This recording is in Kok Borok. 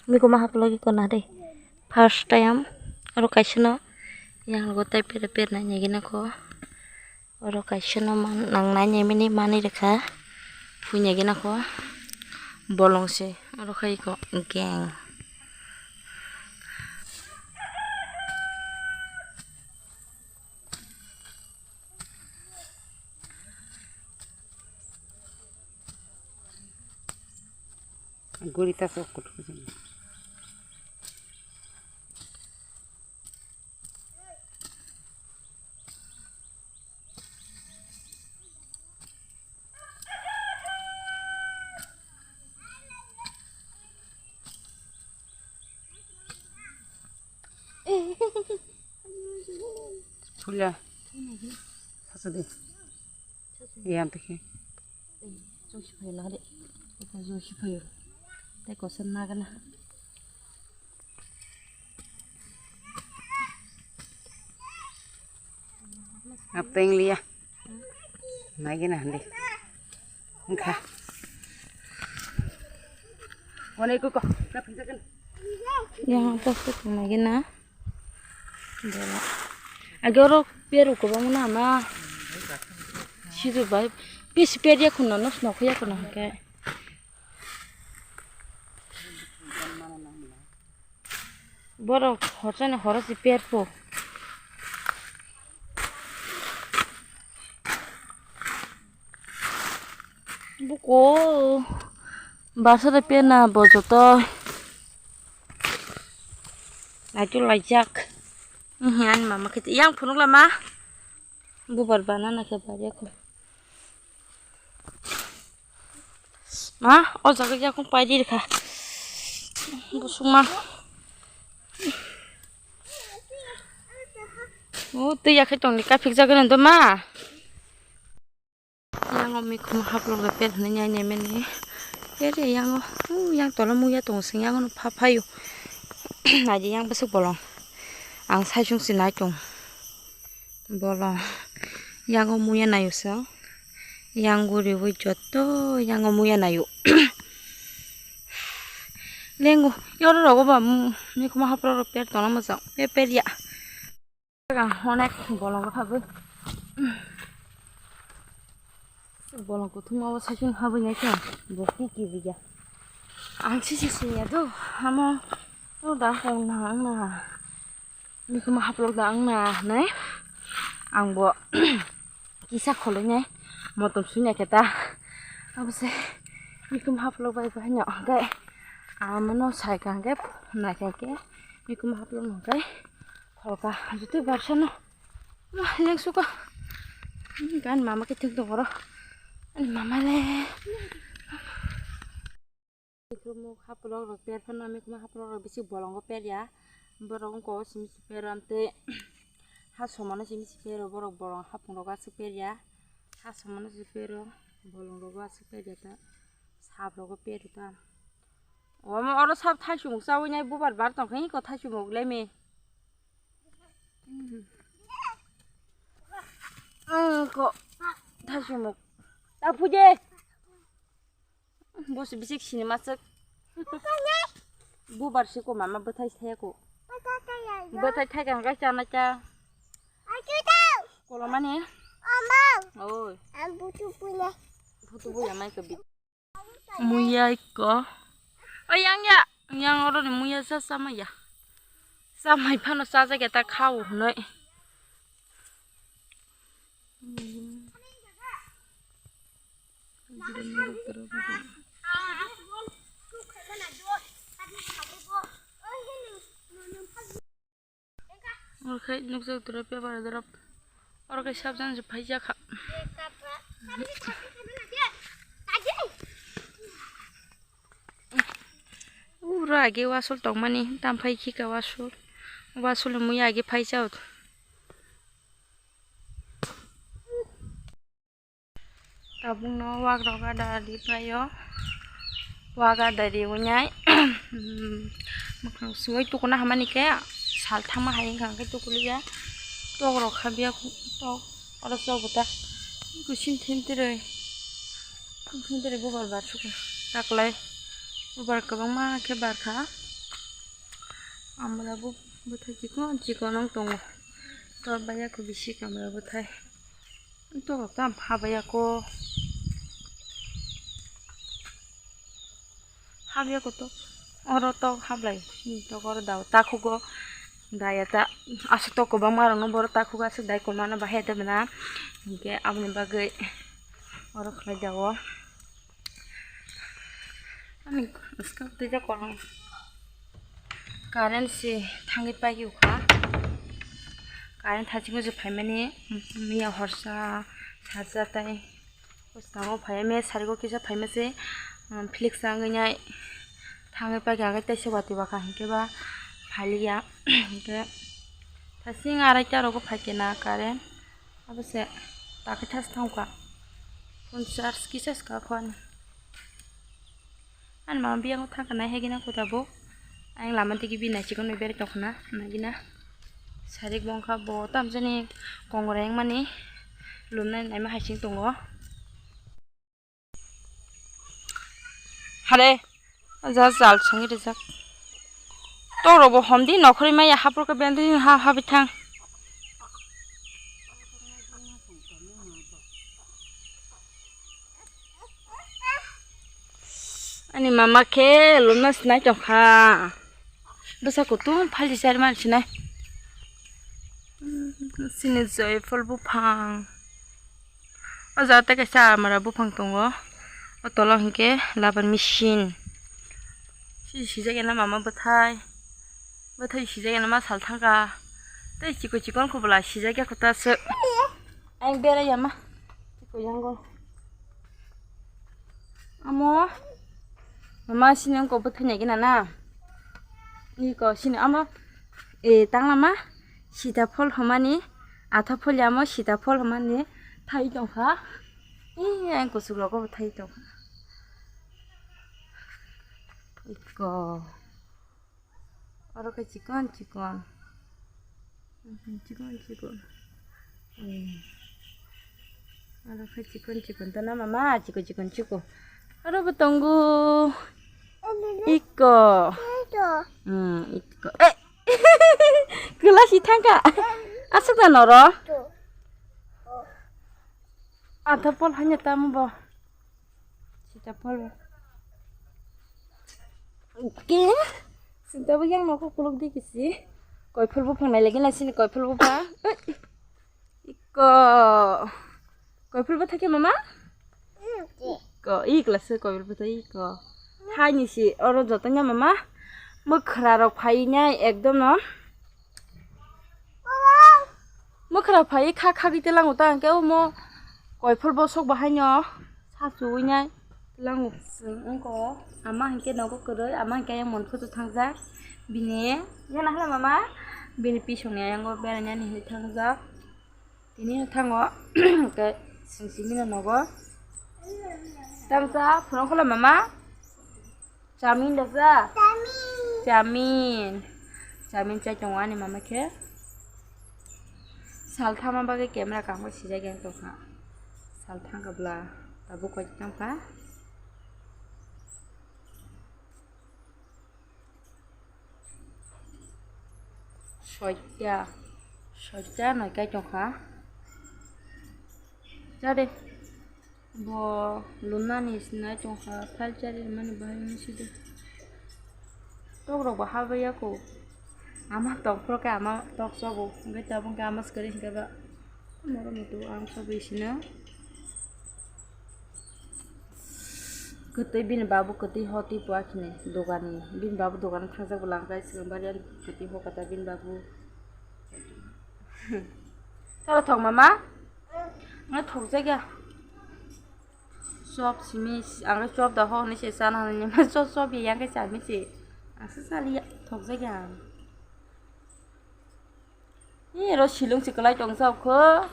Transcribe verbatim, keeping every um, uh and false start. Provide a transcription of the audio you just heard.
Mikuma haplogi kona de. First time oro kaisa no yang logo tai pera pera nai nai gina ko. Oro kaisa no man nang nai nai mini mani rikha. Phunya gina ko. Bolong se oro khai ko gang. Guri ta sok kutuk. Phulia. Sasa de. Yang teke. Josi phayo na de. Eko josi phayo. Tei kosa nagana. Apeng liya. Nagina hande. Engkha. Wane kuko. Yang atas tu nagina. Bela. Age oro peru kwbangma na ma. Sidu bai. Pisi per ya khuna nos nokho ya khuna hwnkhe. Borok horchani horo si per po. Buko. Barsa de pena bo joto. Laitu laijak. Ihi ani mama kiti yang phunuk lama. Bubar bana na khe bari ko. Ma, o jaga yakung pai di kha. Busuk ma. O twi yakhai tongni kaphik jaga nang do ma. Yang o mikhumu haplok da per hwnwi nai nai mani. Per ya yang o, u yang tola muya tongo sing yang o pha phaio. Naidi yang bwswk bolong. Ang saisung si nai tong. Bolong. Yang o muya naio sing. Yang guriwi joto yang o muya naio. Lengo, yoro rogo ba mu, mikhumu haplok rok per tongna mwchang. Pe per ya. Onek bolong rok habwi. Bolong kuthum abo saichung habwi nai khe bo ki ki biya. Ang sisi siya do, amo o da kong na ang na. Mikhumu haplok da ang na nai. Ang bo kisa kholoi nai. Motom sui nai khe ta. Abo se mikhumu haplok bai bai no. Hwnkhe amo no sai kha hwnkhe nai kha khe mikhumu haplok no hwnkhe. Kholka, jutui barsa no. Wah, lengsuka. Gan mama khe thik dong oro. Ani mama le. Mikhumu haplok rok per phano, mikhumu haplok rok bisi bolongo per ya. Borok wngko simi si pero amte. Ha somano simi si pero borok bolong hapung rok aswk per ya. Ha somano si pero bolong rok aswk per ya ta. Sap rogo per ta. Omo oro sap thaisumuk chawi nai bubar bar tong khe ko thaisumuk le me. Ang ko thaisumuk. Ta phuje. Bosi bisik sini masuk. Bubar si ko mama bwthai thaya ko. Bwthai thai kang kai chana cha. Kolomani. Oi. Butu buya mai ko bi. Muya ikko. O yang ya, yang oro ni muya sa sama ya. Samai phano sajak ya ta khao hwnwi. Oro khe nukjak tura paper drop. Oro khe sabjang se phaijak kha. Ura age wasol tongmani, tam phai khika wasol. Wasol ni muya age phaijak. Tabukno wagrok ada ripaio. Waga dari wngnai. Mwkhang sui tukuna hamani khe sal thangma hai wngkha hwnkhe tukuliya. Tok rok khabiya tok oro chobota. Kusin thintirwi. Thintirwi bubar bar sukha. Taklai bubar kwbangma khe barkha. Amra bo bwthai chikon chikon wng tongo. Tor baya ko bisi kamra bwthai. Tok rok tam habaya ko. Habaya ko tok. Oro tok hablai. Tok oro dao takhugo. Daya ta aswk tok kwbangma rokno borok takhugo aswk dai kwmano bahai de bwna. Hinkhe aboni bagwi oro khlai dao. Ani skang twi jak kwrwng. Current se thangwi paikhe ukha. Current thachingwi se phaimani miya horsa sarsa tai bwskango phaiya me sarigo kisa phaima se, um, flick sa wngwi nai thangwi paikha hwnkhe teisa watwi bakha hinkhe ba phaliya hinkhe thaching arai ta rogo phaikhe na current. Abo se takhe thas thangkha. Phone charge kisa se kakho ani. Ani mama biyango thangkha nai hegina kota bo. Ayang lama digi bini naisikon bai berai tongkha na nagina. Sarik bo wngkha bo tamjani kongoreng mani lumnai naima haising tongo. Hare, ja jal songwi rijak. Toro bo homdi nokhorwi maya hapor khe bendri ha habithang. Ani mama khe lumna sinai tongkha. Bwsa kutung phalsi sari mani sinai. Sini joyful buphang. O jaga tei kaisa almara buphang tongo. O tola hinkhe laban machine. Sini sijak ya na mama bwthai. Bwthai sijak ya na ma sal thangkha. Tei chikon chikon khe bwla sijak ya kho ta se. Ang berai ya ma. Chikon yango. Amo. Mama sini ang ko bwthai nai gina na. Iko sini amo. E tang lama. Sita phol homani, atha phol yamo sita phol homani thai tongkha. Ee, ang kuchuk rogo bo thai tongkha. Iko. Oro khe chikon chikon. Chikon chikon. Ee. Oro khe chikon chikon. Tana mama, chikon chikon chikon. Oro bo tongo. Iko. Hmm, iko. Eh. Kela si thangka. Asuk da noro. Atha pol hanya tamu bo. Sita pol. Ke? Sita bo yang noko kuluk di kisi. Koi phul bo phang nai lagi na sini koi phul bo phang. Eh. Iko. Koipil bwthai khe mama? Iko, ikla se koipil bwthai iko. Thaini si oro jotono mama. Mwkhra rok phai nai ekdom no. Mwkhra phai kha khagwi telango ta hwnkhe omo koipil bosok bahai no. Sachuwi nai tlango. Chwng wngkha ama hinkhe nogo kwrwi, ama hinkhe ayang monphoto thangjak. Bini yana hala mama, bini pisongni ayango berainani hinwi thangjak. Tini thango, hinkhe chwng simi nogo. Tamsa phunukla mama. Chamin da cha? Chamin. Chamin chai tongo ani mama khe. Sal thama bagwi camera kangwi sijak yang tongkha. Sal thangkha bwla tabuk koi tangkha. Soita, soita nai kai tongkha. Chade. Bo lunani sinai tongkha, phal chari mani bahai mani sidi. Tok rok bo habaya ko. Ama tok phro khe ama tok sobo. Hwnkhe tabuk khe ama swkari hwnkhe ba. Moro mutu ang sobo isina. Kwtwi bini babu kwtwi hoti pua khini dogani. Bini babu dogano thangjak bwla hwnkhe swkang bari ani kwtwi hokata bini babu. Toro thok mama. Ano thokjak ya. Chop simi, ang chop da ho ni se sana ni ma chop chop yang ke sami se. Asa sali ya thok jagya. Ni ro silung si kalai tong sa kho.